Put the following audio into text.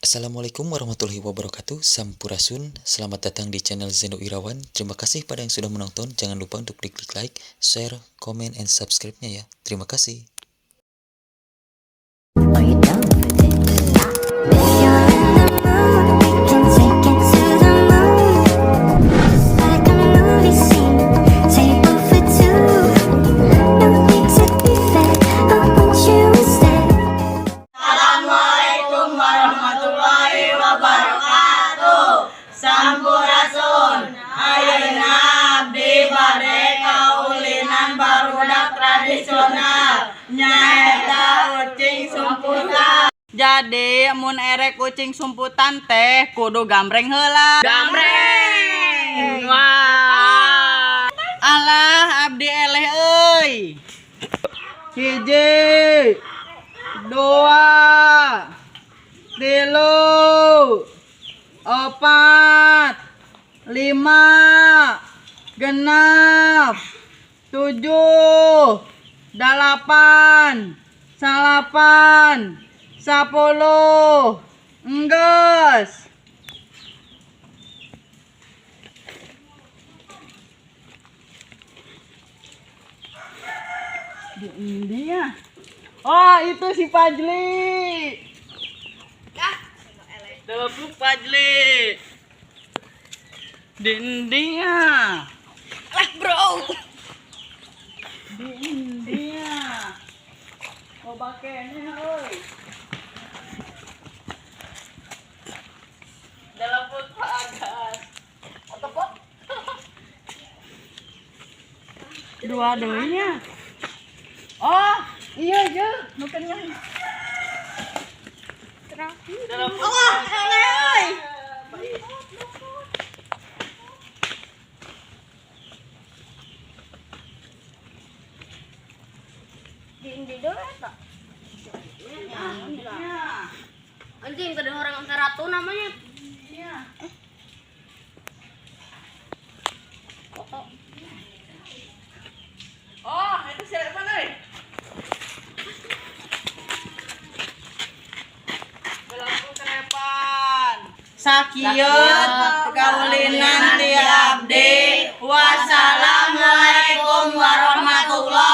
Assalamualaikum warahmatullahi wabarakatuh. Sampurasun. Selamat datang di channel Zeno Irawan. Terima kasih pada yang sudah menonton. Jangan lupa untuk diklik like, share, comment, and subscribe-nya ya. Terima kasih. Are you down for this? If you're in the mood, we can take it to the moon. Just like a movie scene, table for two. No need to be fair, I want you instead. Assalamualaikum warahmatullahi wabarakatuh. Sampurasun. Ayeuna abdi bade kaulinan barudak tradisional, nyaeta ucing sumputan. Jadi mun erek ucing sumputan teh kudu gambreng heula. Gambreng. Wah. Alah, abdi eleh euy. Hiji, dua, tilu, opat, lima, genap, tujuh, dalapan, salapan, 10, enggeus. Di India. Oh, itu si Fajli. Tepuk Fajli. Di India. Lah, bro. Di India. Oh, bakene euy. Dalam Pak Agas. Tepuk. Dua deunya. Oh, iya, makannya. Dalam Oh, eleh euy. Di Indi dulu eta. Iya. Anjing kada orang ratu namanya. Iya. Foto. Oh, itu si Repan euy. Berlaku kerepan. Sakieu kaulinan ti abdi. Wassalamualaikum warahmatullahi.